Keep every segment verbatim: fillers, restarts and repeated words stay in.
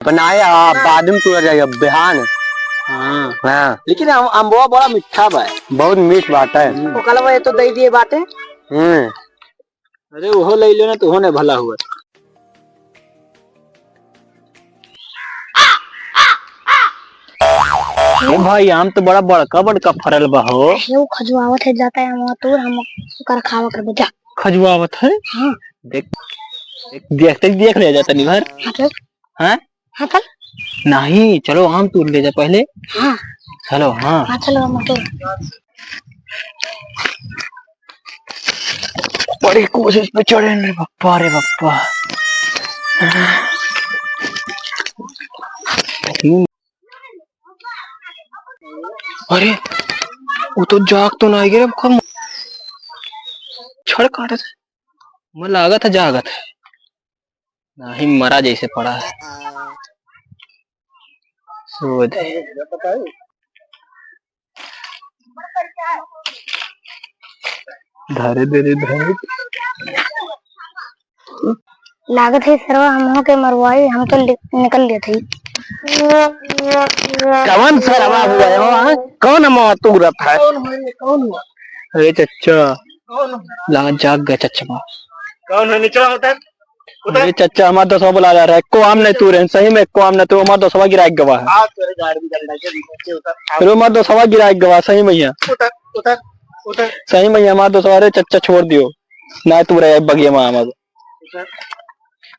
बनाए, आ, बाद में तोड़ा जाए, अब बिहान। हाँ। हाँ। लेकिन अम-, अम्बवा बड़ा मीठा बा। बहुत मीठ बात है। हम्म। ओकलवा ये तो दे दिए बाटे। हम्म। अरे, ओहो ले लेना, तो ओहो ने भला हुआ। ए भाई, आम तो बड़ा बड़का बड़का फरल बा हो। ये वो खजुआवत है, जाता है वहाँ तोड़, हम ओकर खावा करबे, जा। खजुआवत है? हाँ। देख, देख, देख, देख ले जाता नहीं भर। हाँ, चल। हाँ? हाँ, चल। नहीं, चलो आम तोड़ ले जा पहले। हाँ। चलो, हाँ। हाँ, चलो, आम तोड़। बड़ी कोशिश पे चढ़े रे बप्पा, रे बप्पा। अरे, वो तो जाग तो ना गिरे, कौन छड़ काटत है? मैं लागत है जागत है। नहीं, मरा जैसे पड़ा है। सूद। धरे दे रे, धरे। लागत है सरवा हमहू के मरवाई, हम तो लि-, निकल लेत हई। कवन सरवा हुआ है हो, हाँ? कौन अमवा तूरत है? कौन हुआ ये? कौन हुआ? अरे चच्चा, कौन हुआ? लागत जाग गए चच्चा। कौन है? निचला होता है? अरे चच्चा, हमार दोस्तवा बुला ला रहा है, एको आम नहीं तूरे, सही में एको आम नहीं तूरे, हमार दोस्तवा गिराए के गवा है। आ, तेरे गाड़ी में डंडा के नीचे उतर। अरे हमार दोस्तवा गिराए के गवा, सही में हिया। उतर, उतर, उतर। सही में हिया, हमार दोस्तवा, अरे चच्चा छोड़ दियो, ना तूरे बगिया में आम। उतर।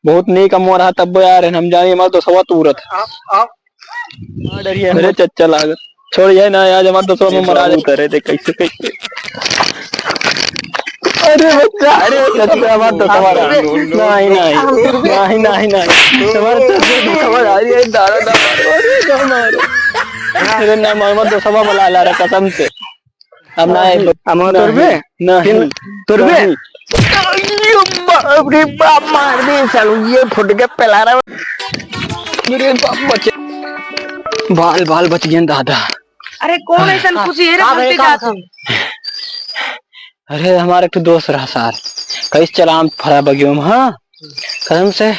बहुत नीक अमवा रहा तब यार, हम जानी हमार दोस्तवा तूरत। आओ, आओ। अरे चच्चा लागत। छोड़ ये ना, आज हमार दोस्तवा में मरा जाता रे, देख कैसे, कैसे। अरे बच्चा, अरे चच्चा, हमार दोस्तवा रहा। नहीं, नहीं, नहीं, नहीं, नहीं। हमार दोस्तवा रहा, अरे दादा, दादा, अरे ना मारो। अरे ना मारो, हमार दोस्तवा बुला ला रहा कसम से। अब ना आए। अमवा तोड़बे? नहीं। फिर तोड़बे? नहीं। अरे बाप रे बाप, मार दे सालू, ये फुट के पेला रहा। अरे बाप, बचे। बाल, बाल बच गए दादा। अरे कौन ऐसन खुशी है रे, का भले भाई, का जात है? अरे हमारे एक ठो दोस्त रहा सार, कैसे चला आम फरा बगियो में, हाँ? कसम से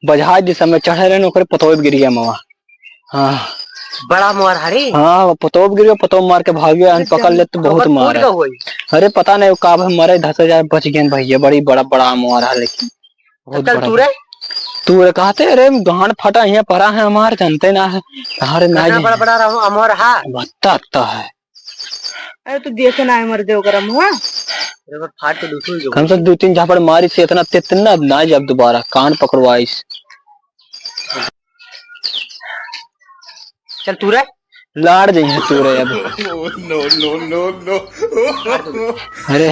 बजहा दिशा में चढ़े रहे, ओकरे पतोह गिर गया मवा। हाँ। बड़ा मार हरी? हाँ, पतोह गिर गया, पतोह मार के भाग गया, हम पकड़ ले तो बहुत मार है। अरे पता नहीं वो का भाई मरे, धसे जाए, बच गए भैया, बड़ी बड़ा, बड़ा मार है, लेकिन बहुत बड़ा। तू रे? तू रे कहते, अरे गांड फटा यहाँ पड़ा है हमार, जानते ना है। अरे ना बड़ा, बड़ा अमवा रहा। बत्ता अत्ता है। अरे तू देखे ना है मर दे ओकरा मुँह। अरे वो फाट के दुखी हो गया। कम से दो तीन झापड़ मारी से इतना, इतना ना जब दोबारा कान पकड़वाइस। चल तू रे। लाड़ जइहे तू रे अब। No, no, no, no। अरे,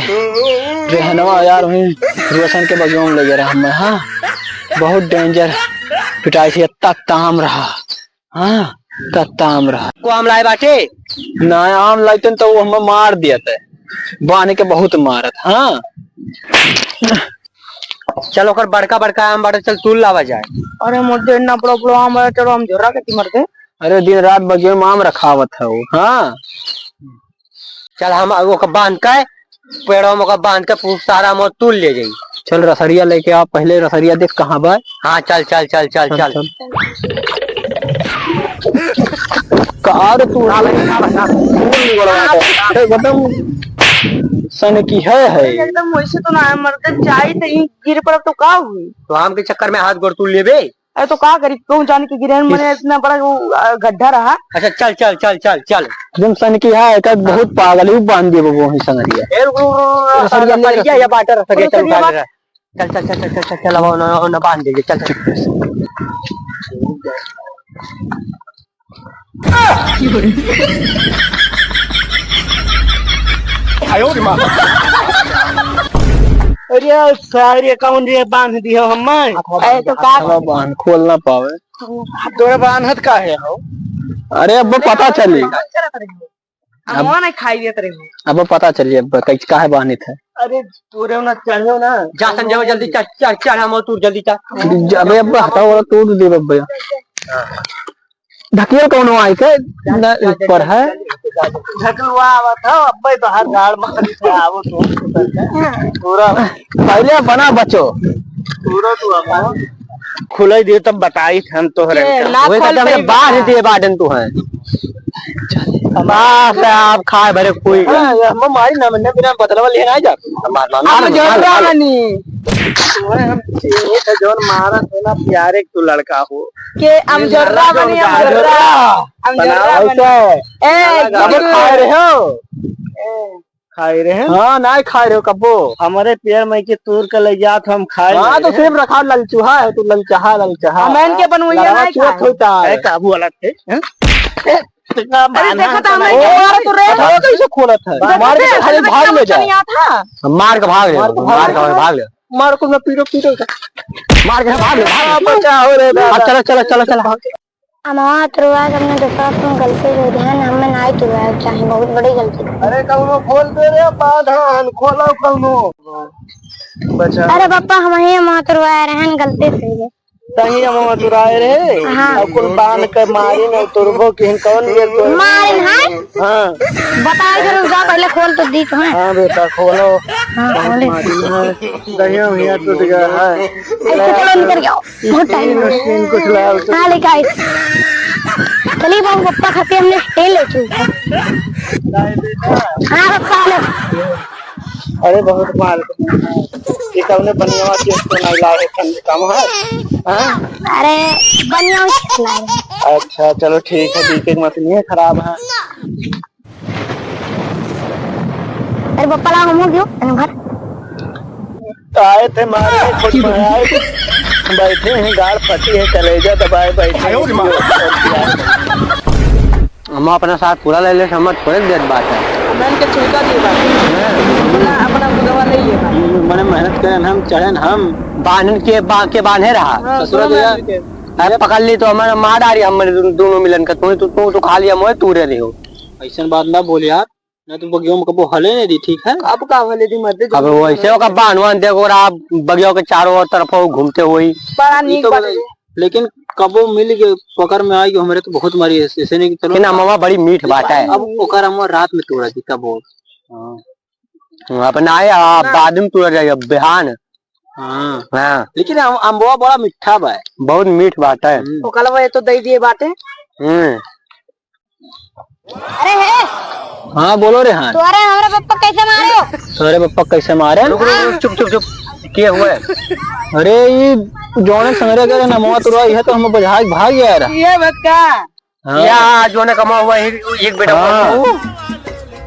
रेहनवा यार वहीं रोशन के बगिया में लगे रहा मैं, हाँ? बहुत danger पिटाई थी, इतना ताम रहा, हाँ? इतना ताम रहा। को आम लाए बाटे? ना, आम लाइतन तो वो हमें मार दिया था, बांध के बहुत मारत, हाँ? चल, ओकर बड़का बड़का आम बाटे, चल, तूर लावा जाए। अरे, मोटे इतना बड़ा बड़ा आम है, चलो, हम झोरा के मर दे। अरे, दिन रात बगिया में आम रखावत है वो, हाँ। चल, हम ओकर बांध के, पेड़वा में ओकर बांध के, खूब सारा आम तूर ले जाई। चल, रसरिया लेके आ, पहले रसरिया देख कहाँ बा। हाँ, चल, चल, चल, चल, चल, चल। चल। का रे तू? ना भाई, ना भाई, ना। ए, एकदम सन की है, है। एकदम वैसे तो ना है, मर्दन जाई तो ही गिर पड़ब तो का हुई? तो आम के चक्कर में हाथ गोड़ तूर लेबे? अरे तो का करी, कहूँ जाने के गिरे मने इतना बड़ा वो, अ, गड्ढा रहा। अच्छा, चल, चल, चल, चल, चल। एकदम सन की है, एक बहुत पागल है, वो बांध दिए वो ही संगरिया। ए, रुक, रुक, रुक, रुक, रसरिया ले, रसरिया, रसरिया। या बाटे रसरिया, चल, रसरिया उठा ले बाटे। रहा। चल, चल, चल, अब ना, ना, ना बांध दीजिए, चल, चल। आयो रे माँ। अरे सारे कौन रे बांध दियो हमें? अरे तो का? हवा बांध खोल ना पावे। तोरा बांधत का है हो? अरे अब पता चली। हम अब वो नहीं खाई देत रहे हो। अब पता चली अब कैसे काहे बांधित है। अरे तोरे ना चढ़ो ना। जा संजय जल्दी चढ़, चढ़, चढ़, हम तू जल्दी चढ़। अबे अब हटाओ वाला तोड़ दे अब भैया। ढकेल कौनो आई के न ऊपर है। ढकेलवा आवत है, अब्बे तो हर झाड़ मार से आवो तो उतर के। पूरा पहले बना बचो। पूरा तू अब खुलइ दियो तब बताइत हम तोहरे ए, का। ना वही खोल कहते हमरे पाइबा। बाढ़ दिए बाटन तू है। बास है, आप खाए भरे कोई। हाँ, ये हम मारी ना, मैंने बिना बदलवा लेना है जा। मार, मार, हम मार, मार, जोर्रा मार। बनी। तोहरे हम चीन्हित है, जौन मारत है ना, प्यारे के तू लड़का हो। के हम जोर्रा बनी, हम जोर्रा। हम जोर्रा बनी। ऐसा है। ए, कबो खाए रहे हो? ए। खाए रहे हैं? हाँ, नाहीं खाए रहे हो कब्बो। हमरे पेड़ में के तोड़ के ले जात हम खाए हाँ, रहे तो हैं। सिर्फ रखा ललचुहा है, तू ललचहा, ललचहा। हम इनके बनवैया लड़वा नाहीं चुअत खाए। होता है। ए, काबू वाला थे, हैं? ए, अरे, देखा था, हमें ओ, क्या अरे, तू रे? बताओ कैसे खोलत है? देखा मार के था, खाली हमें भाग क्या ले जा। नहीं आता। हम मार के भाग ले, मार के मार भाग के ले। भाग ले। मार को ना पीटो, पीटो। मार के भाग ले, भाग ले। बचाओ रे दादा। अब चलो, चलो, चलो, चलो। अमवा तुरवा के हमने दोसरा से गलती से ध्यान हमें नाहीं तुरवाए के चाही, बहुत बड़ी गलती। अरे कउनो खोल दे रे बांधन, खोलो कउनो। बचा। अरे पप्पा, हमही अमवा तुरवाए रहन गलती से। तही अमवा तुराए रहे? हाँ। अब कुल बांध के मारिन अउ तुरबो किहिन कौन गेल तो? मारिन है? हाँ। बताए जरूर जा, पहले खोल तो दी तो है। हाँ बेटा, खोलो। हाँ, खोले। मारिन है। दहिया उहिया टूट गया है। ऐसे चलो, निकल जाओ। बहुत टाइम हो गया। कुछ लाओ तो। हाँ, लेके आई। चलिए बाबू, पप्पा खाते हमने तेल ले चुके हैं। हाँ, पप्पा, लो। अरे, बहुत माल। ये कौने बनियावा के तो नहीं लाए, ठंड कम है। हाँ? अरे, बनियावा के लाए। अच्छा, चलो ठीक है, बीके के मशीन है, खराब है। अरे पप्पा, लाओ, हम हो गयो, तनु घर। आए थे मारे, खुद में आए। बैठे हैं, गाड़ फटी है, कलेजा दबाए बैठे हैं। हम अपना साथ पूरा ले ले, समझ थोड़े देत बात है। हमन के छिलका दिए बाटे। हाँ। अपना, अपना बुढ़वा ले लिए बाटे। मने मेहनत करेन हम, चढ़ेन हम। बान्हन के बा-, के बान्हे रहा। हाँ, ससुरा दोनों भैया। मिलके। अरे पकड़ ली तो हमारा मार डारी, हम दो-, दोनों मिलन का। तू, तू, तू, तू खा लिया, मोए तू रे रही हो। ऐसन बात ना बोल यार। ना तो बगियो में कबो हले नहीं दी, ठीक है? अब का हले दी, मत दे। अब वैसे ओका बांध वान दे, ओकरा बगियो के चारों ओर तरफ वो घूमते हुई। बड़ा ई नीक तो बात बोले, है। लेकिन कबो मिल के पकड़ में आई, हमरे तो बहुत मारी है, ऐसे नहीं कि चलो। लेकिन अमवा बड़ी मीठ बात है। अब ओकर अमवा रात में तोड़ा दी कबो। हाँ। हाँ, अब ना आए, आ, ना। बाद में तोड़ा जाए, अब बिहान। हाँ। हाँ। लेकिन अम-, अम्बवा बड़ा मीठा बा। बहुत मीठ बात है। हम्म। ओकलवा ये तो दे दिए बाटे। हम्म। अरे हे। हाँ, बोलो रेहान। तोरे हमरे पप्पा कैसे मारे हो? तोरे पप्पा कैसे मारे? रुक, रुक, रुक, चुप, चुप, चुप। के हुआ है? अरे, ई जौने संगरे करे नमवा तुरवा, इहे तो हम बजाय के भाग गया रहा। ये बात का? हाँ। या, जौने कमा हुआ है, एक बेटा हाँ। हुआ है।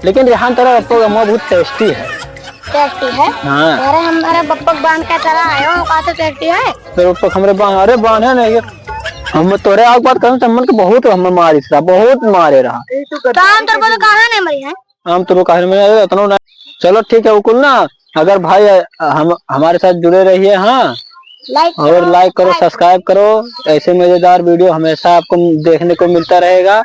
लेकिन रेहान, तोरा पप्पा का मुँह बहुत tasty है। Tasty है? हाँ। अरे, हमारे पप्पा के बांध के चला आयो, का तो tasty है? तोरे पप्पा हमरे बांध, अरे, बांधे नहीं, ये हम तोरे आग बात करम, तब मन के बहुत हम मारिस रहा, बहुत मारे रहा। तो हम तोरे को तो कहा नहीं मरी है। हम तोरे को कहा नहीं मरी, अरे, इतना ना। चलो, ठीक है, उकुल ना, अगर भाई, हम, हमारे साथ जुड़े रहिए, हाँ, like और करो, like करो, subscribe। Subscribe करो, ऐसे मजेदार video हमेशा आपको देखने को मिलता रहेगा।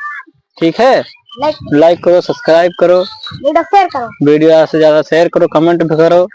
ठीक है, like। Like करो, subscribe करो, video share करो। Video ज्यादा से ज्यादा share करो, comment भी करो।